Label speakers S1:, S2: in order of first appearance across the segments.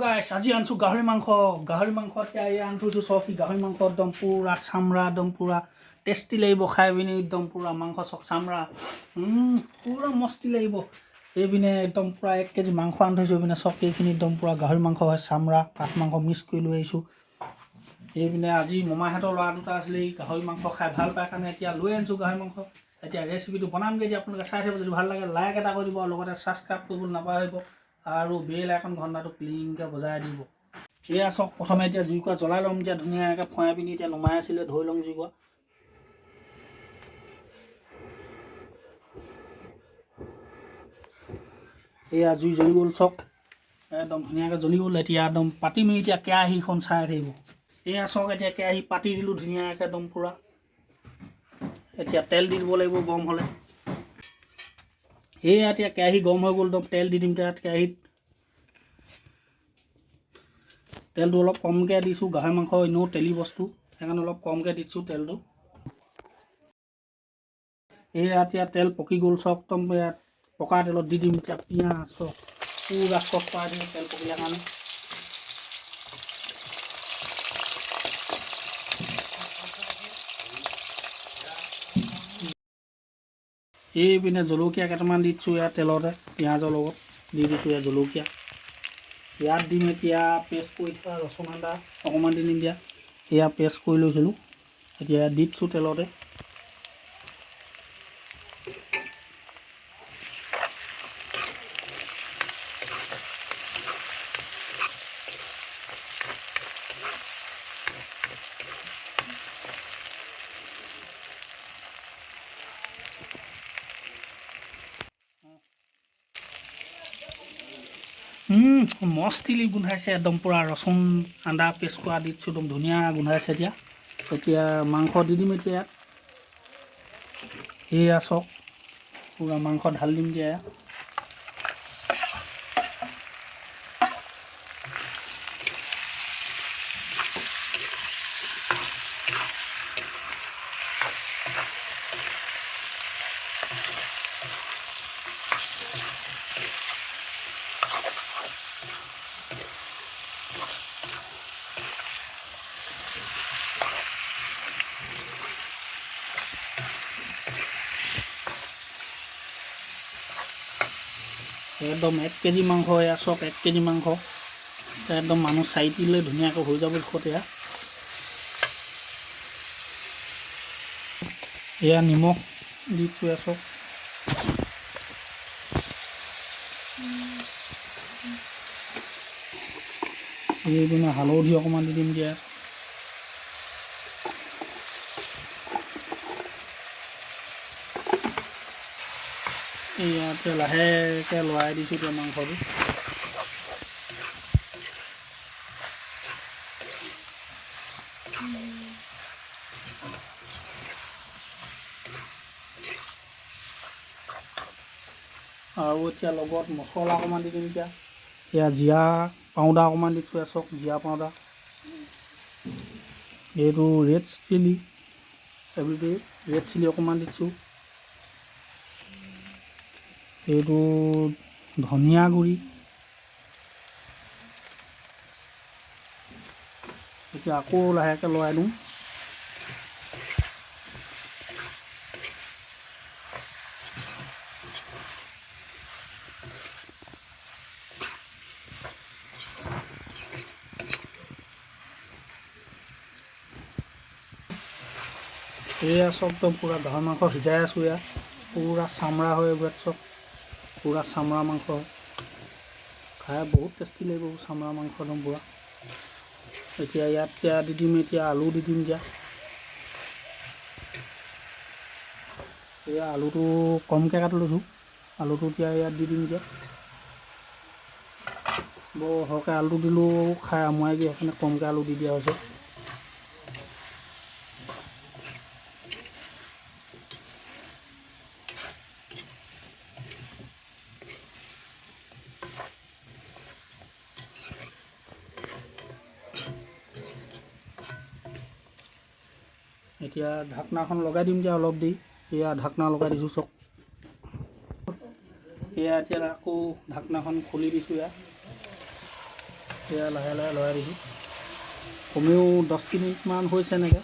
S1: গাইছ, আজি আনিছোঁ গাহৰি মাংস। গাহৰি মাংস এতিয়া এই আনি থৈছোঁ চব। গাহৰি মাংস একদম পূৰা চামৰা, একদম পূৰা টেষ্টি লাগিব খাই পিনি। একদম পূৰা মাংস চব চামৰা, পূৰা মস্তি লাগিব। এইপিনে একদম পূৰা 1 কেজি মাংস আনি থৈছোঁ। এইপিনে চব এইখিনি একদম পূৰা গাহৰি মাংস হয়, চামৰা কাঠ মাংস মিক্স কৰি লৈ আহিছোঁ। এইপিনে আজি মমাহঁতৰ ল'ৰা দুটা আছিলে, এই গাহৰি মাংস খাই ভাল পায় কাৰণে এতিয়া লৈ আনিছোঁ গাহৰি মাংস। এতিয়া ৰেচিপিটো বনামগৈ। এতিয়া আপোনালোকে চাই থাকিব। যদি ভাল লাগে লাইক এটা কৰি দিব আৰু লগতে ছাবস্ক্ৰাইব কৰিবলৈ নাপাহৰিব আৰু বেল আইকন ঘণ্টাটো ক্লিনকৈ বজাই দিব। এয়া চাওক, প্ৰথমে এতিয়া জুইকুৰা জ্বলাই ল'ম। এতিয়া ধুনীয়াকৈ ফুৱাই পিনি এতিয়া নুমাই আছিলে, ধৰি ল'ম জুইকুৰা। এয়া জুই জ্বলি গ'ল চাওক, একদম ধুনীয়াকৈ জ্বলি গ'ল। এতিয়া একদম পাতিম এতিয়া কেৰাহীখন, চাই থাকিব। এয়া চাওক, এতিয়া কেৰাহী পাতি দিলোঁ ধুনীয়াকৈ একদম পূৰা। এতিয়া তেল দি দিব লাগিব গৰম হ'লে। এয়া এতিয়া কেৰাহী গৰম হৈ গ'ল, একদম তেল দি দিম এতিয়া কেৰাহীত। তেলটো অলপ কমকৈ দিছোঁ, গাহৰি মাংস এনেও তেলি বস্তু, সেইকাৰণে অলপ কমকৈ দিছোঁ তেলটো। এয়া এতিয়া তেল পকি গ'ল চাওক, একদম ইয়াত পকা তেলত দি দিম এতিয়া পিঁয়াজ। চাওক, পূৰা চফ কৰাই দিম তেল পকিলে কাৰণে। এইপিনে জলকীয়া কেইটামান দি দিছোঁ ইয়াত তেলতে, পিঁয়াজৰ লগত দি দিছোঁ ইয়াত জলকীয়া। ইয়াত দিম এতিয়া পেষ্ট কৰি থোৱা ৰচুন আদা অকণমান দি দিম দিয়া। এয়া পেষ্ট কৰি লৈছিলোঁ, এতিয়া দি দিছোঁ তেলতে। মস্তিলি গোন্ধাইছে একদম পূৰা। ৰচুন আদা পেষ্ট কৰা দি দিছোঁ, একদম ধুনীয়া গোন্ধাইছে। এতিয়া এতিয়া মাংস দি দিম এতিয়া ইয়াত। এয়া চাওক, পূৰা মাংস ঢালি দিম এতিয়া ইয়াত। একদম 1 কেজি মাংস, এয়া চাওক, 1 কেজি মাংস একদম মানুহ চাৰিটিলৈ ধুনীয়াকৈ হৈ যাব জোখত। এয়া এয়া নিমখ দিছোঁ, এয়া চাওক। এইপিনে হালধি অকণমান দি দিম দিয়া। ইয়াতে লাহেকৈ লৰাই দিছোঁ এতিয়া মাংসটো। আৰু এতিয়া লগত মছলা অকণমান দি দিম এতিয়া। এয়া জিৰা পাউডাৰ অকণমান দিছোঁ, এয়া চাওক, জিৰা পাউডাৰ। এইটো red chilli, everyday red chilli অকণমান দিছোঁ। এইটো ধনিয়া গুড়ি। এতিয়া আকৌ লাহেকৈ লৰাই দিওঁ। এয়া চব একদম পূৰা গাহৰি মাংস সিজাই আছোঁ। এয়া পূৰা চামৰা হয়, এইবিলাক চব পূৰা চামৰা মাংস হয়। খাই বহুত টেষ্টি লাগিব চামৰা মাংস একদম পূৰা। এতিয়া ইয়াত এতিয়া দি দিম, এতিয়া আলু দি দিম এতিয়া। এয়া আলুটো কমকৈ কাটি লৈছোঁ, আলুটো এতিয়া ইয়াত দি দিম এতিয়া। বৰ সৰহকৈ আলুটো দিলেও খাই আমুৱাই দিয়ে, সেইকাৰণে কমকৈ আলু দি দিয়া হৈছে। এতিয়া ঢাকনাখন লগাই দিম এতিয়া অলপ দেৰি। এয়া ঢাকনা লগাই দিছোঁ চাওক। এয়া এতিয়া আকৌ ঢাকনাখন খুলি দিছোঁ। এয়া এয়া লাহে লাহে লৰাই দিছোঁ। কমেও 10 মিনিটমান হৈছে এনেকৈ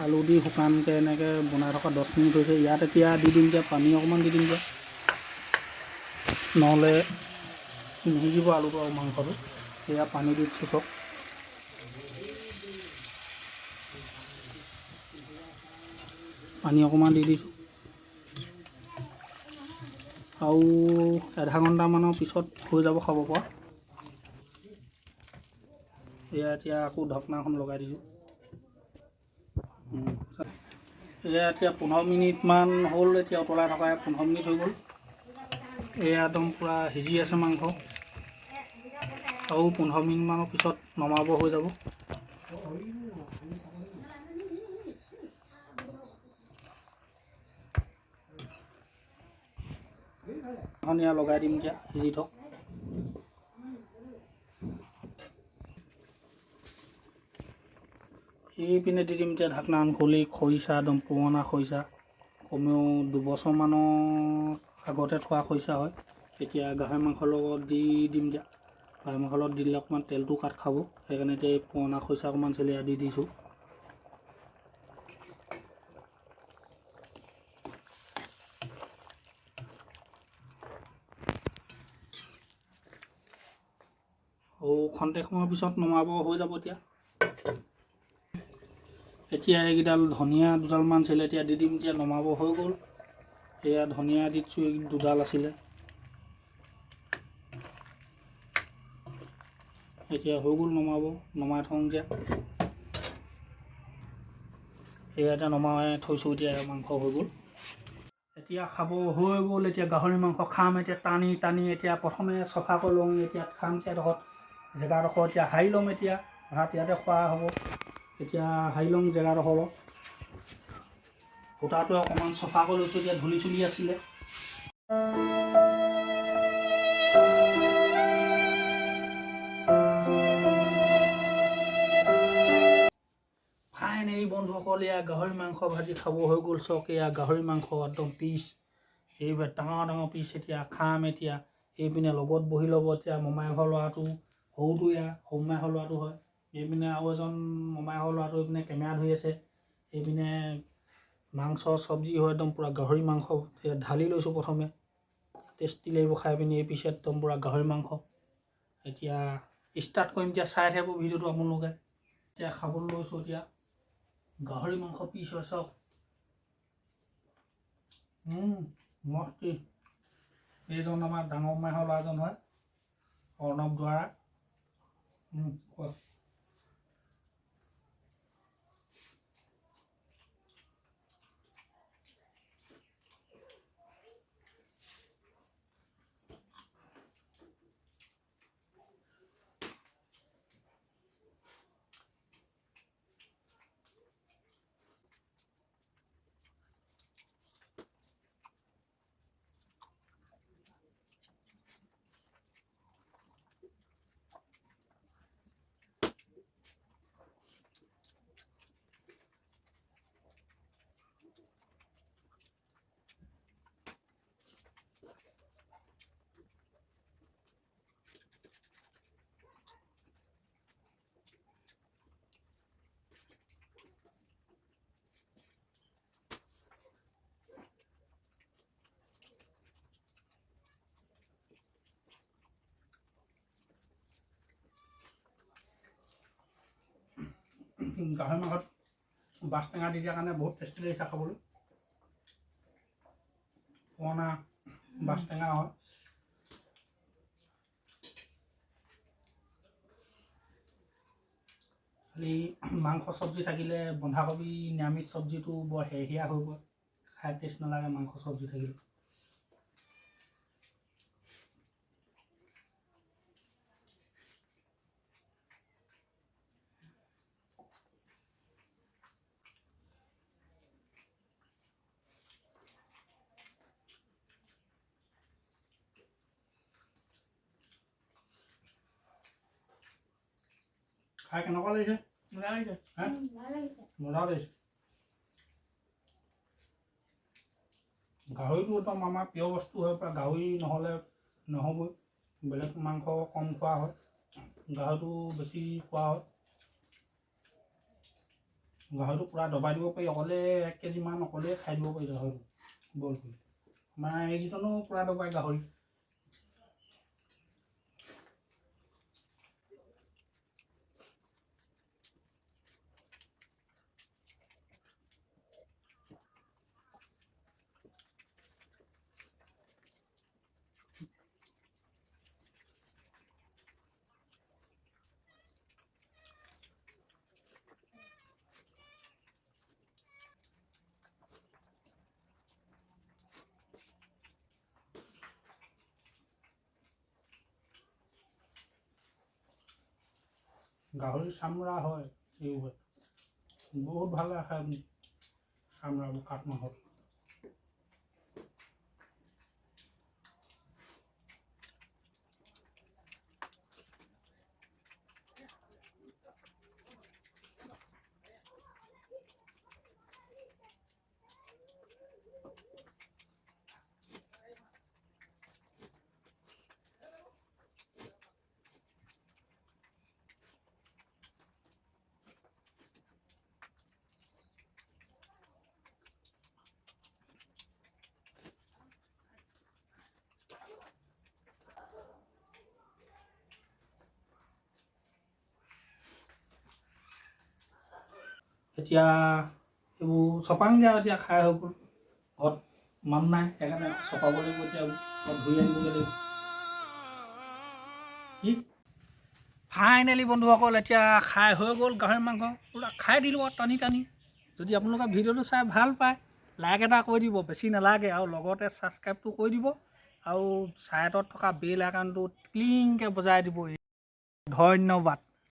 S1: আলু দি শুকানকৈ এনেকৈ বনাই থকা 10 মিনিট হৈছে। ইয়াত এতিয়া দি দিম এতিয়া পানী অকণমান দি দিম এতিয়া, নহ'লে নিসিজিব আলুটো আৰু মাংসটো। এয়া পানী দি দিছোঁ চব। পানী অকণমান দি দিছোঁ আৰু আধা ঘণ্টামানৰ পিছত হৈ যাব খাব পৰা। এয়া এতিয়া আকৌ ঢাকনাখন লগাই দিছোঁ। এয়া এতিয়া 15 মিনিটমান হ'ল, এতিয়া উতলাই থকা 15 মিনিট হৈ গ'ল। এয়া একদম পূৰা সিজি আছে মাংস, আৰু 15 মিনিটমানৰ পিছত নমাব হৈ যাব। এয়া লগাই দিম এতিয়া, সিজি থওক। এইপিনে দি দিম এতিয়া ঢাকনাখন খুলি খৰিচা, একদম পুৰণা খৰিচা, কমেও 2 বছৰমানৰ আগতে থোৱা খৰিচা হয়। এতিয়া গাহৰি মাংসৰ লগত দি দিম এতিয়া। গাহৰি মাংসৰ লগত দি দিলে অকণমান তেলটো কাট খাব, সেইকাৰণে এতিয়া এই পুৰণা খৰিচা অকণমান চেলিয়াই দি দিছোঁ। আৰু খন্তেক সময়ৰ পিছত নমাব হৈ যাব। এতিয়া এতিয়া এইকেইডাল ধনিয়া দুডালমান আছিলে, এতিয়া দি দিম। এতিয়া নমাব হৈ গ'ল। এয়া ধনিয়া দি দিছোঁ, এই দুডাল আছিলে। এতিয়া হৈ গ'ল নমাব, নমাই থওঁ এতিয়া। এয়া এতিয়া নমাই থৈছোঁ, এতিয়া মাংস হৈ গ'ল। এতিয়া খাব হৈ গ'ল। এতিয়া গাহৰি মাংস খাম এতিয়া টানি টানি। এতিয়া প্ৰথমে চফা কৰি লওঁ, এতিয়া খাম। এতিয়া এডোখৰত জেগাডোখৰ এতিয়া সাৰি ল'ম। এতিয়া ভাত ইয়াতে খোৱা হ'ব। এতিয়া সাৰি ল'ম জেগাডোখৰ। সূতাটো অকণমান চফা কৰি লৈছোঁ, এতিয়া ধূলি চুলি আছিলে। ফাইনেলি বন্ধুসকল, এয়া গাহৰি মাংস ভাজি খাব হৈ গ'ল। চাওক, এয়া গাহৰি মাংস একদম পিচ, এইবোৰ ডাঙৰ ডাঙৰ পিচ। এতিয়া খাম। এতিয়া এইপিনে লগত বহি ল'ব এতিয়া মমাই ঘৰ ল'ৰাটো, সৰুটো, এয়া সৰু মামাই ঘৰ ল'ৰাটো হয়। এইপিনে আৰু এজন মমাই ঘৰ ল'ৰাটো এইপিনে কেমেৰা ধৰি আছে। এইপিনে মাংস চব্জি হয়, একদম পূৰা গাহৰি মাংস ঢালি লৈছোঁ প্ৰথমে, টেষ্টি লাগিব খাই পিনি। এই পিছে একদম পূৰা গাহৰি মাংস এতিয়া ষ্টাৰ্ট কৰিম। এতিয়া চাই থাকিব ভিডিঅ'টো আপোনালোকে। এতিয়া খাবলৈ লৈছোঁ। এতিয়া গাহৰি মাংস পিচ হয়, চাওক। মস্তি। এইজন আমাৰ ডাঙৰ মাহৰ ল'ৰাজন হয়, অৰ্ণৱ দুৱাৰা। কোৱা। গাহৰি মাংসত বাছ টেঙা দি দিয়াৰ কাৰণে বহুত টেষ্টি লাগিছে খাবলৈ। পুৰণা বাছ টেঙা হয়। খালি মাংস চব্জি থাকিলে বন্ধাকবি নিৰামিষ চব্জিটো বৰ সেৰসেৰীয়া হৈ গ'ল, খাই টেষ্ট নালাগে মাংস চব্জি থাকিলে। খাই কেনেকুৱা লাগিছে? মজা লাগিছে। গাহৰিটো একদম আমাৰ প্ৰিয় বস্তু হয়, প্ৰায় গাহৰি নহ'লে নহ'বই, বেলেগ মাংস কম খোৱা হয়। গাহৰিটো বেছি খোৱা হয়। গাহৰিটো পূৰা দবাই দিব পাৰি অকলে, 1 কেজিমান অকলে খাই দিব পাৰি গাহৰিটো বইল কৰি। আমাৰ এইকেইজনো পূৰা দবাই গাহৰি। গাহৰি চামৰা হয়, এইবোৰ বহুত ভাল লাগে খাই পিনি চামৰাবোৰ কাঠ মাংসত। এতিয়া এইবোৰ চপাংগৈ আৰু। এতিয়া খাই হৈ গ'ল। ঘৰত মানুহ নাই, সেইকাৰণে চপাব লাগিব। এতিয়া ঘৰত ধুই আনিবগৈ লাগিব। কি ফাইনেলি বন্ধুসকল, এতিয়া খাই হৈ গ'ল। গাহৰি মাংস পূৰা খাই দিলোঁ আৰু টানি টানি। যদি আপোনালোকে ভিডিঅ'টো চাই ভাল পায়, লাইক এটা কৰি দিব, বেছি নালাগে। আৰু লগতে ছাবস্ক্ৰাইবটো কৰি দিব আৰু ছাইডত থকা বেল আইকনটো ক্লিংকৈ বজাই দিব। ধন্যবাদ।